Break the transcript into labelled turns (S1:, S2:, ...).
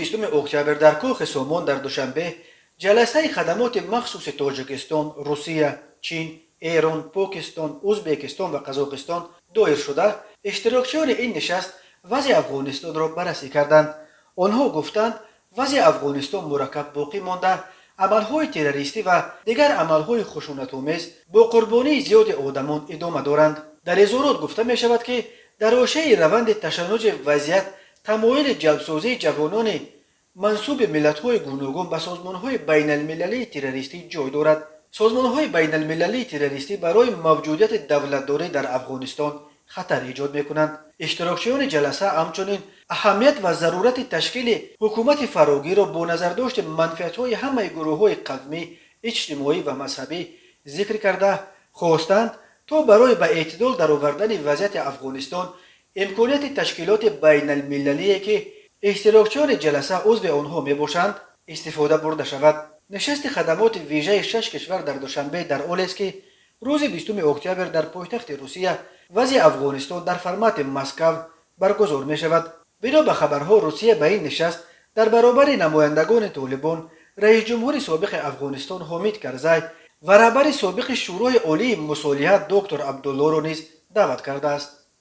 S1: 20 октябр дар Кохи Сомон дар Душанбе ҷаласаи хадамоти махсуси Тоҷикистон, Русия, Чин, Эрон, Покистон, Узбекистон ва Қазоқистон доир шуда, иштирокчиёни ин нишаст вазъи Афғонистонро баррасӣ карданд. Онҳо гуфтанд, вазъи Афғонистон мураккаб боқӣ монда, амалҳои террористӣ ва дигар амалҳои хушунатомез бо қурбонии зиёди одамон идома доранд. Дар изҳорот гуфта мешавад, ки дар ҳошияи раванди ташаннуҷи вазъият тамоили ҷалбсозии ҷавонони мансуби миллатҳои гуногун ба созмонҳои байналмилалии террористӣ ҷой дорад. Созмонҳои байналмилалии террористӣ барои мавҷудияти давлатдорӣ дар Афғонистон хатар эҷод мекунанд. Иштирокчиёни ҷаласа ҳамчунин аҳамият ва зарурати ташкили ҳукумати фарогирро бо назардошти манфиатҳои ҳамаи гурӯҳҳои қавмӣ, иҷтимоӣ ва мазҳабӣ зикр карда, хостанд, то барои ба эътидол даровардани вазъияти Афғонистон имконияти ташкилоти байналмилалие, ки иштирокчиёни ҷаласа узви онҳо мебошанд, истифода бурда шавад. Нишасти хадамоти вижаи шаш кишвар дар Душанбе дар ҳолест, ки рӯзи 20 октябр дар пойтахти Русия вазъи Афғонистон дар формати Москав баргузор мешавад. Бино ба хабарҳо, Русия ба ин нишаст дар баробари намояндагони Толибон раисҷумҳури собиқи Афғонистон Ҳомид Карзай ва раҳбари собиқи Шӯрои Олии мусолиҳат доктор Абдуллоро низ даъват кардааст.